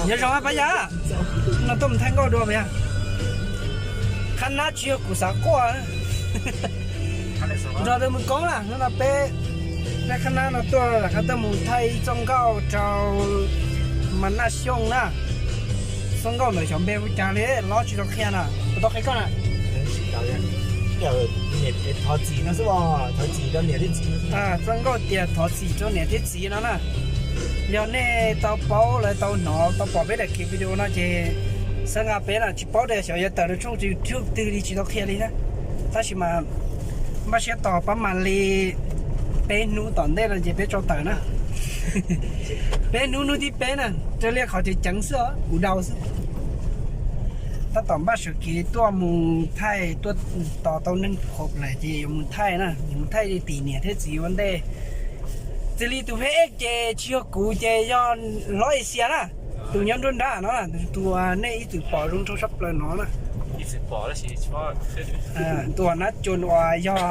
Nyob zoo Pab Yaj, no tuaj mus thaij nkauj dua puas yog? Qhab nab tsis yog kuv xav quaj. Nrog tus mus koob na, hnub no peb nab qhab nab no tuaj lam qhab tuaj mus thaij txoj nkauj rau Mas Naj Xyooj na. Txoj nkauj ntawd xyov npe hu cas li, los tsis tau qhia na, kuv tau qhia koj na. Thov txim no xwb, thov txim rau niam thiab txiv. Txoj nkauj tias thov txim rau niam thiab txiv no na. Yog nej tau paub lawv tau hnov tau pom peb daim kiv video no ces xav nqa peb na, tsis paub tias xyov yuav tawm rau tshooj YouTube twg li tsis tau qhia li na. Tab sis mas npaj siab tos pab mam li peb hnub tom ntej no ces peb tso tawm na. Peb hnub hnub thib peb na, raws li qhov ceev ceev xwb os, kuv ua xwb. Tab tom npaj sawv kev tuaj mus thaij, tuaj tos tau neeg khoom lawm ces yuav mus thaij na, yuav mus thaij li tim niam thiab txiv ua ntej. Xws li tus pheb ej ces tsis yog kuv ces yog hlob Asia na, tus nyob nruab nrab no, tus nej ib txwm pom zoo nraug tshaj plaws no na. Tus nab cun uas yog,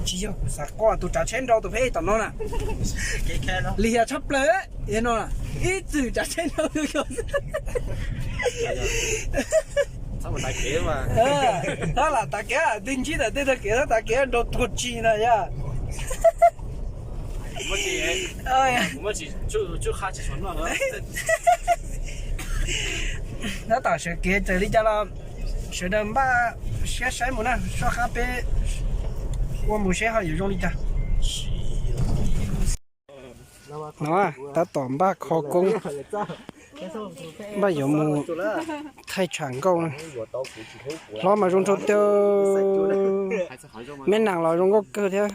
tsis yog kuv xav quaj, tus tsav tsheb nrau tus pheb ej tom no na. Lim hiam tshaj plaws no, ib txwm tsav tsheb nrau tus yog. Tab lam tav kev, twb ntsib tawm tej tag kev, tab tav kev nrau tuag tsi na yog. Tab tom sawv kev raws li cas los sawv daws npaj siab saib mus na, soj qab peb ua mus seb ho yuav zoo li cas. No tab tom npaj kho koob, npaj yuav mus thaij tsham nkauj na. Hlob mas zoo nraug tiag, me nas los zoo nkauj kawg thiab.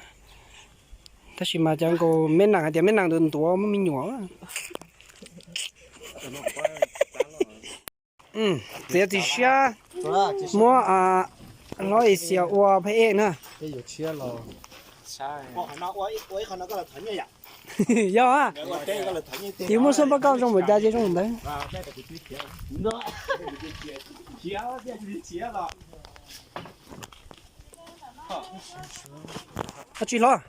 Tab sis mas cov nkaus me nas hais tias me nas ntuav ntuav muaj me nyuam. Txiav txim siab muab hlob Asia ua phab ej na. Yog, yus muaj xub pab kauj zoo npaum cas ces zoo ntawd. Tsis hlob.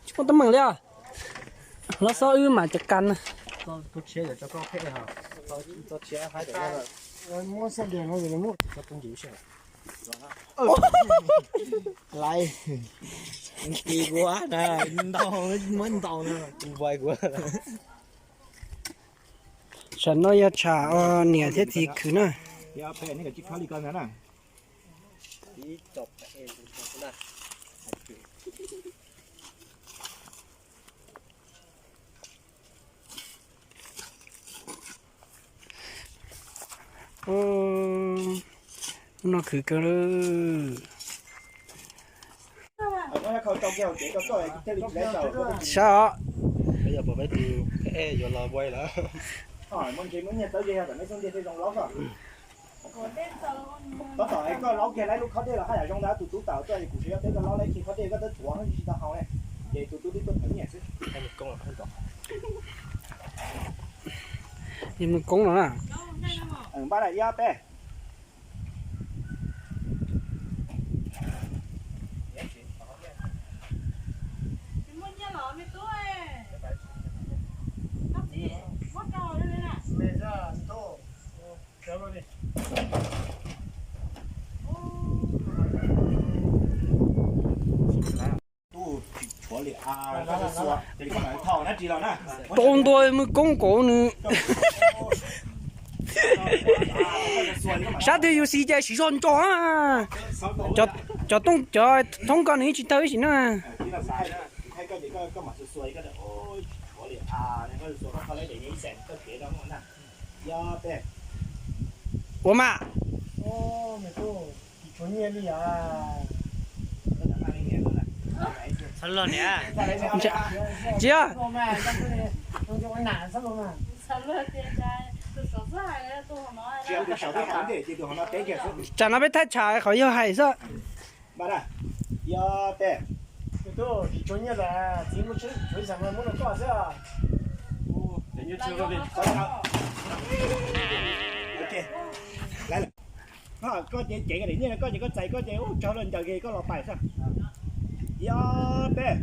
Tsis muaj teeb meem li os. Hlob xob wb mam cov kas na. Laiv, kis kuv na, ntau, muab ntau na, kuv vais kuv. Tsam no yog tsham niam thiab txiv khwv na. Hnub no khwv kawg lawm. Sab os. Tab tom koj laub kiag laib lub khob dej los haj yam zoo ntawd, tus tub tawm tuaj es kuv tsis yog teb koj laub laib kiag khob dej koj twb tuav tsis tau haus ne, ces tus tub twb tuaj thawv nyiaj xwb. Mus koob no na. Npaj na ib ob peb. Tau ntua mus koob kom nws. Sab twg yus xis ces siv zog nco. Cov tooj cov thoob ko nws yeej tsis tawg ib sim na. Ua mas. Tsis yog. Tsam no peb thaij tsham qhov yog hais xwb. Koj ces cev daim nyiaj koj ces koj txais koj ces ub tsaug lawm ncaws koj los pais xwb. Ib ob peb.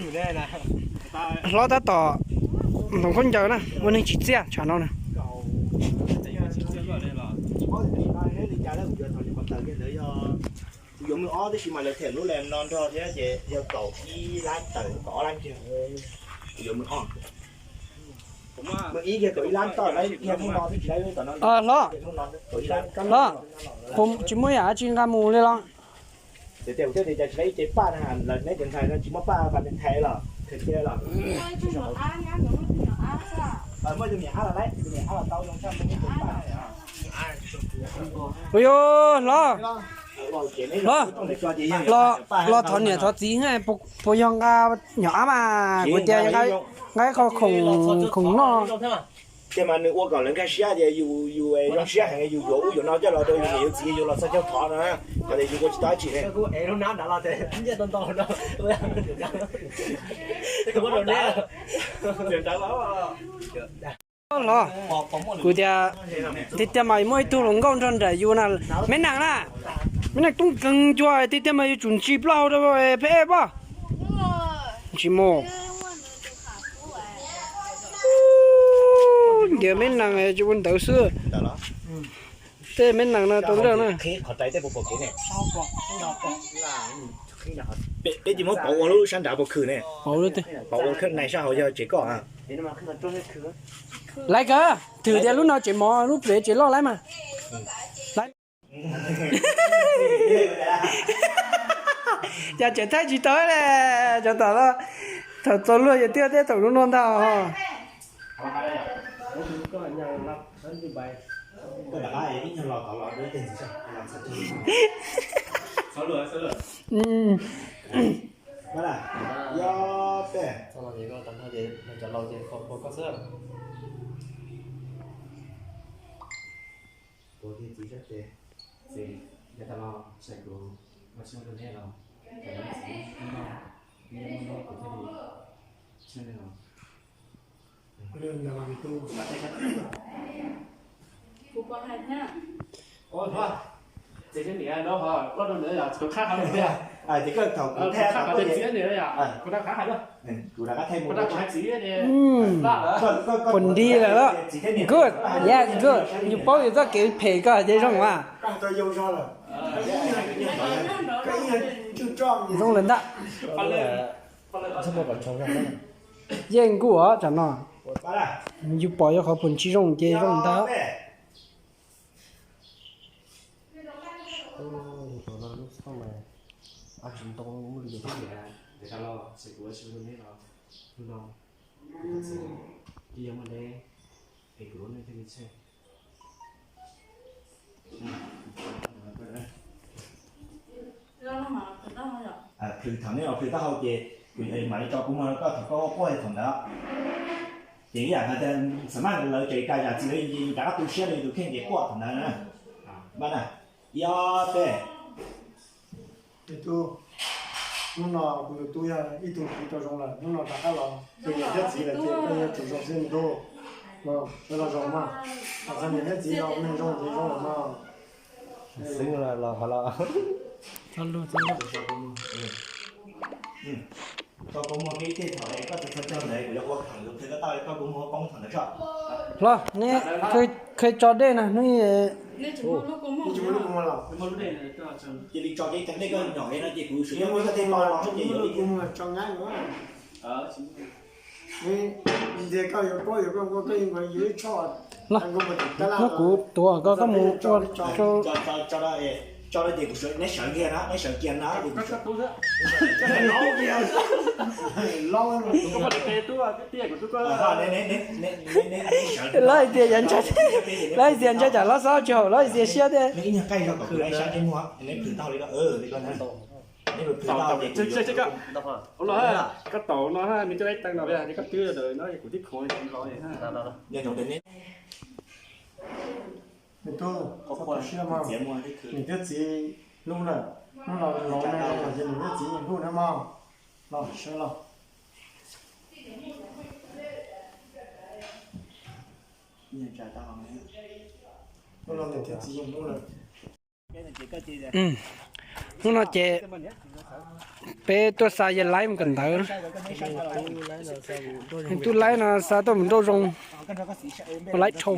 Hlob tab tom ntoov khaub ncaws na, ua neeg tsis txiaj tsam no na. Kuv yuav muaj ob tab sis mas lawv them lub lem no nrog thiab ces yog kaum ib lab tawm kaum ob lab kiag. Kuv yuav muaj ob. Muaj ib kiag kaum ib lab tawm lawm kiag hnub no twb tsis lab tom no. Hlob, hlob, puas tsis muaj yam dab tsi nqa mus li los? Tias kuv thiaj tias cas tsis lab ib ce paj na, lawv neb cov ntxhais no tsis muaj paj pas ntxhais los khaws cia los. Muaj tus niam ab los lawm, tus niam ab los tau zoo tshaj muaj ib ce paj. Ua yuav hlob, hlob, los thov niam thov txiv, puas yog nqa nyuam ab mas kuv tias nqa ib qho khoom noj. Ces mas nws ua kom lawv nkag siab tias yus, yus zoo siab heev, yus yuav ub yuav no coj los rau yus niam yus txiv, yus los txog caug thov no, qhov tias yus ua tsis tau dab tsi ne. Los, kuv tias tiag tiag mas muaj ib tug hluas nkauj nrog nraim yus na, me nees na, me nees tub nkeeg cuag tiag tiag mas yuav tsum ntsis plaub hau rau peb pob. Ntsis mus. Ntiav me nees tsis ua ntawd xwb. Tej me nees no rau lawm na. Peb cia muab pauv ua lub sab nrad puas khwm ne? Pauv ua nais sab hauv yog tsev koj. Laiv kawg, thwm tias lub no tsev mov, lub pem tsev loj laiv mas. Cas tseem thaij tsis tau le, cov tom thaum txaus luag yog tiag thiab thaum lub no ntag. Pom nti lawm. Good, yeah, good. Yus paub yus txoj kev phem koj ces zoo mas. Zoo lawm ntag. Yeej nkuj os tsam no. Yus pom yus qhov pum tsis zoo ces zoo ntag. Plhws thaum nej los plhws taub hau ces kuv mam li tso kua muag rau koj thaum koj quaj quaj thaum ntawd. Ces ib yam hais tias xam maj lawv tseem ib ka yam txiv lawv rov qab tu siab rau yus tus kheej ces quaj thaum ntawd na. Npaj na, ib ob peb. Tus tub, hnub no kuv tus tub yog ib tug txiv tau zoo lawm, hnub no rov qab los ces niam thiab txiv lawm ces koj yuav tsum zoo xwb me tub. Los zoo mas, txog niam thiab txiv los neeg zoo ces zoo lawm mas. Xwb los ho los. Txhob luag, txhob luag. Koj kua muag peb tej thaum koj txog txog caug ntawd kuv yuav ua kheem lus qhia koj tau koj kua muag poob thaum ntawd tso. Hlob, neb khev tso dej na hnub. Cia li tso ces dej koj nyom no ces kuv sawv yuav koj tej lo los ces yuav li. Los, muab kuv tuav koj, koj mus ua. Tso rau ces kuv sawv, neb sawv kiag na, neb sawv kiag na. Lawv hais tias yog ntshai, lawv hais tias ntshai tsam hlob xob tsis haum, lawv hais tias siab thiab. Koj tau no, nws coj ib teev no, koj twb no, kuv tib khoov los. Niam thiab txiv hlub lawm, hnub no los ces niam thiab txiv yeej hlub na mog. Los sawv los. Hnub no niam thiab txiv yeej hlub lawm. Hnub no ces Peb tuaj xa yawg laib mus kawm ntawv. Tub laib no xa tuaj mus nrauj zoo, ua laib dhau.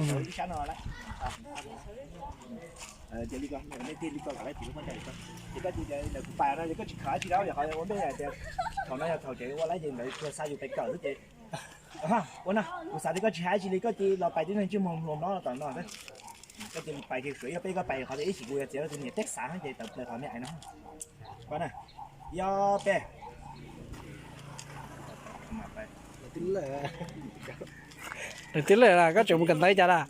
Ua no, kuv xav tias koj tsis hais dab tsi li, koj cia li los pais tib neeg ntsej muag hluas hlob tom no. Koj cia li pais kiag, suav yog peb koj pais qhov tias ib chim kuv yuav txiav rau tus niam teb xav thiab ces tawm plaws qhov me ais no. Yog peb. Lawv twb lawm las, koj tseem mus kawm ntawv cas las?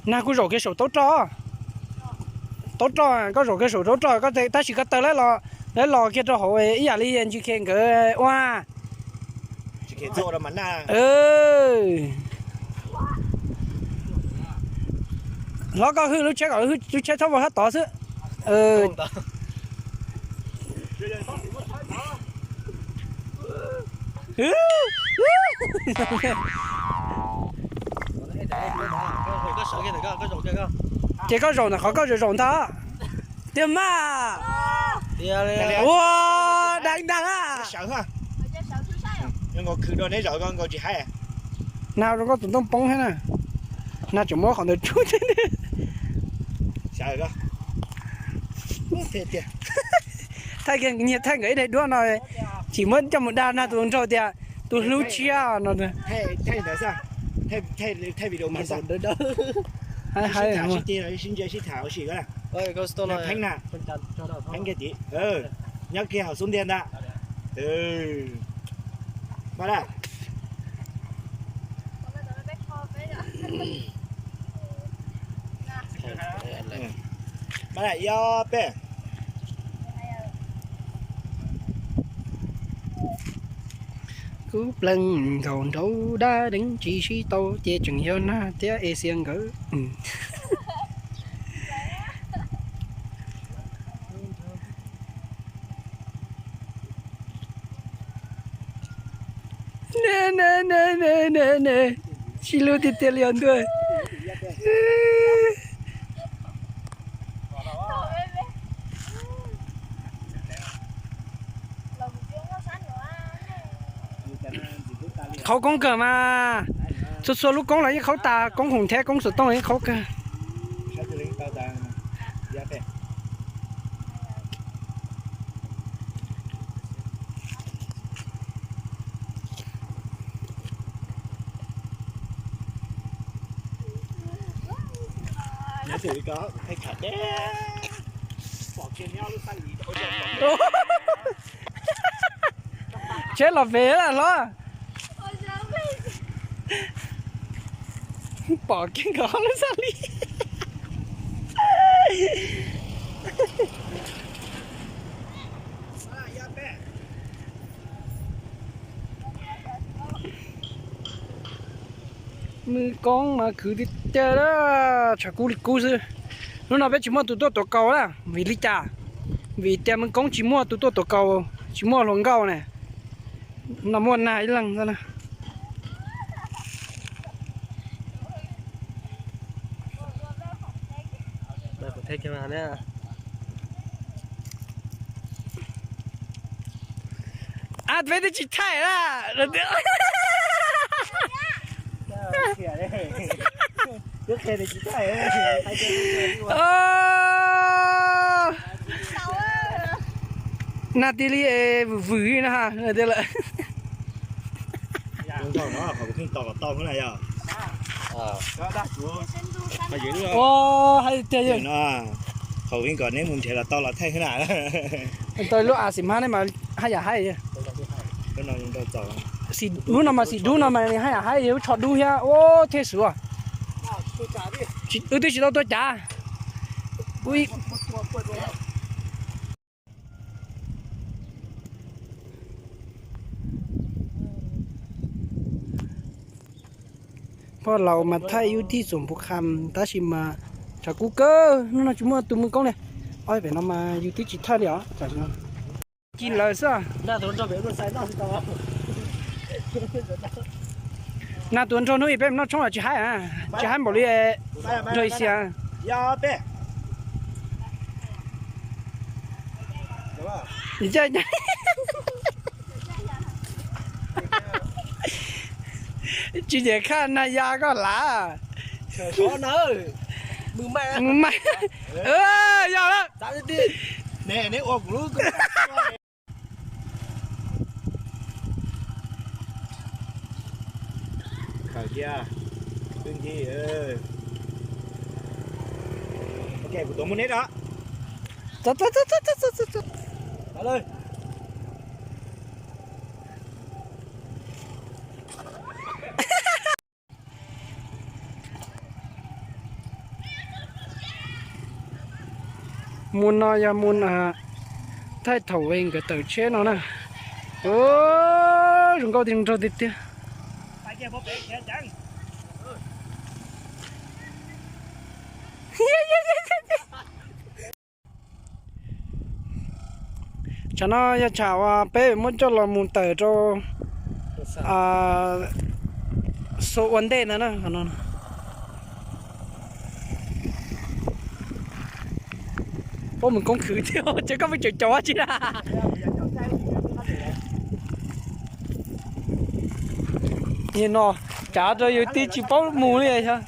Nag kuj zaum kiag saum taub roj. Taub roj, koj zaum kiag saum taub roj, tab sis koj taw lawv los kiag rau hauv ib yam li Ntsis Khe nkawd ua. Hlob, koj hwj lub tsheb kom lub tsheb txhob vau sab tod xwb. Ces koj zaum ntawm qhov koj zaum ntag. Tiag mas. Ua dag dag a. Nag rau koj tus ntoo poob thiab na. Nag tseem muab qhov ntawd tsuj thiab. Thaij kiag, nyias thaij nkawd ib daim duab no, tsis muab coj mus dag Nag tus hluas nraug tias tus hlub tshiab no. Nyob kiag hauv xub ntiag ntag. Peb. Kub pleeg nkaus nraud dab deev tsis sib tau ces tseem yog Nag thiab Asia nkawd. Sib hlub tiag tiag li os ntuj. Qhaub koob kawg mas, txhua txhua lub koob los yeej qhaub tas, koob hoom thiab koob xov tooj los yeej qhaub kawg. Tsheb los pem lawm hlob. Pom kiag nkawd ob lub xab li. Mws koob mas khwv tiag tiag, tshav kub li kub xwb. Hnub no peb tsis muaj tus tuaj tuav kaus na, vim li cas? Vim tias mws koob tsis muaj tus tuaj tuav kaus, tsis muaj hluas nkauj ne. No muaj Nag ib leeg xwb na. Ab, peb twb tsis thaij na. Nag tiag li, vwm vwm li no tiag lawm. Ua, hais tiag, qhov vim kom neb mus nrhiav los tau los thaij xwb na. Tau lub a xim hmab ne mas haj yam haib. Lub no mas xim dub no mas haj yam haib, lub tsho dub thiab. Ua, thiaj suav. Wb twb tsis tau tuaj cav. Pog laus mas thaij yus tib xoom puv qha, tab sis mas tshav kub kawg, hnub no tsis muaj tus mus koob li. Ob pem no mas yus twb tsis thaij li os. Ci lawv xwb. Nag tuav nrog hnub ib peb noj tshoob tsis haib, tsis haib npaum li nrog ib xia. Tsis nyiam khaj nag ya koj lav. Mus mas, yog lawm. Khaws kiag, twb ncig. Ok, kuv tuav muab neb os. Mus no yog mus thaij thaum nkawd tawm tsheb no na. Zoo nkauj tiag, nrog tiag tiag. Tsam no yog tsam uas peb muab coj los mus tawm rau xo ua ntej ntag na. Puab mus koob khwv thiab ces koj pheej caum caum tsi na. Nim no cav rau yus twb tsis paub mus li os.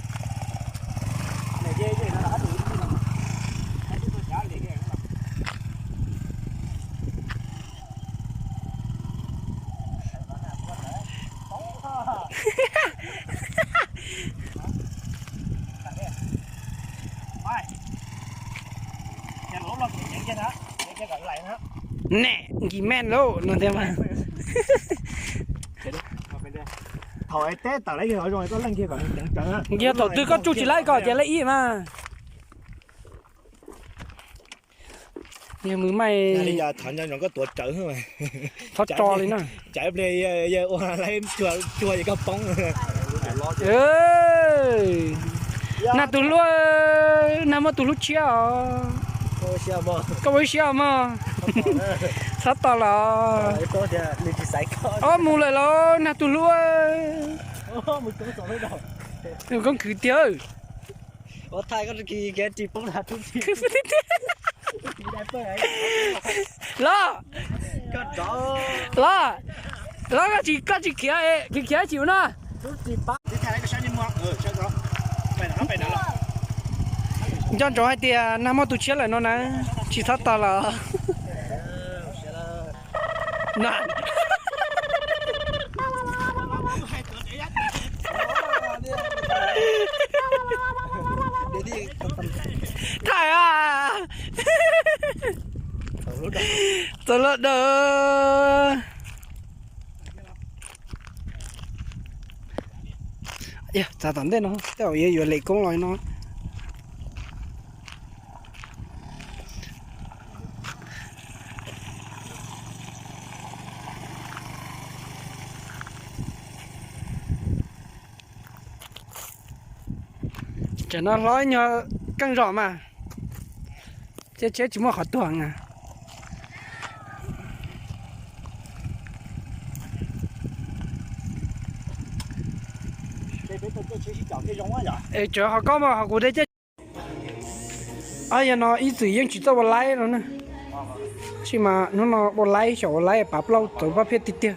Niam nkis mej lauj no thiab mas. Nkis thaum twg koj tsuj tsis laib koj ces laib ib mas. Yog mus maij, thov tso li na. Cov pliag yawg ua laib cuag es koj poob. Nag tus hlub, nag muaj tus hlub tshiab os. Koj ua ib siab mog. Txhob tos los. Ob mus lawm los nag tus hlub. Koob khwv tiag. Los, los, los koj tsis, koj tsis khiav, khiav khiav tsis ua no. Nco ntsoov hais tias nag muaj tus tshiab lawm no na, tsis txhob tos los. Thaij a, txaus luaj dawb. Txav tom ntej no tej zaum yuav lem koob los no. Tam no hlob nyuag keej zom mas, thiab tsheb tsis muaj qhov tuag na. Es tseem ho koj mas ho kuv de caij. Yog no ib txwm yeej tsis txawj ua laib no na, tab sis mas hnub no ua laib xyaum ua laib pav plaub txawv pab phiaj tiag tiag.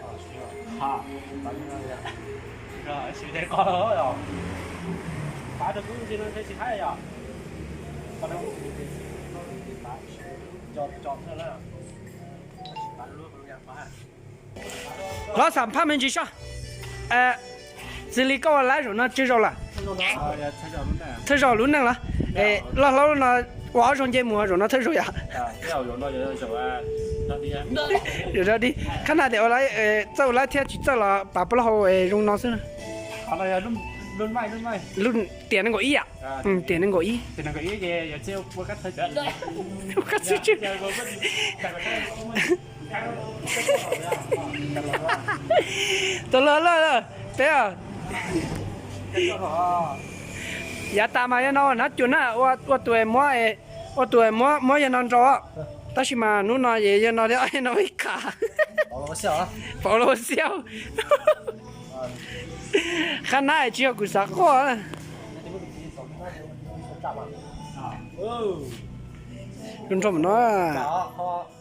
Hlob xam phaj me ntsis soj. Xws li koj ua laib zaum no tsawg zaus lawm? Thawj zaus lub neej los? Loj hlob no ua ob zaug nce mus zaum no thawj zaus yom? Zaum no di, qhab na tias ua laib, txawj ua laib thiab tsis txawj los pav plaub hau zoo no xwb na. Lub tiam nees nkaum ib yam. Tiam nees nkaum ib. Tus loj loj peb os. Yav tas mas yog no ua hnav cua na, ua tus muab, ua tus muab muab yog no nrau, tab sis mas hnub no ces yog no li no ib qha. Pauv los xiab, qhab nab tsis yog kuv xav quaj. Nrau nrau no.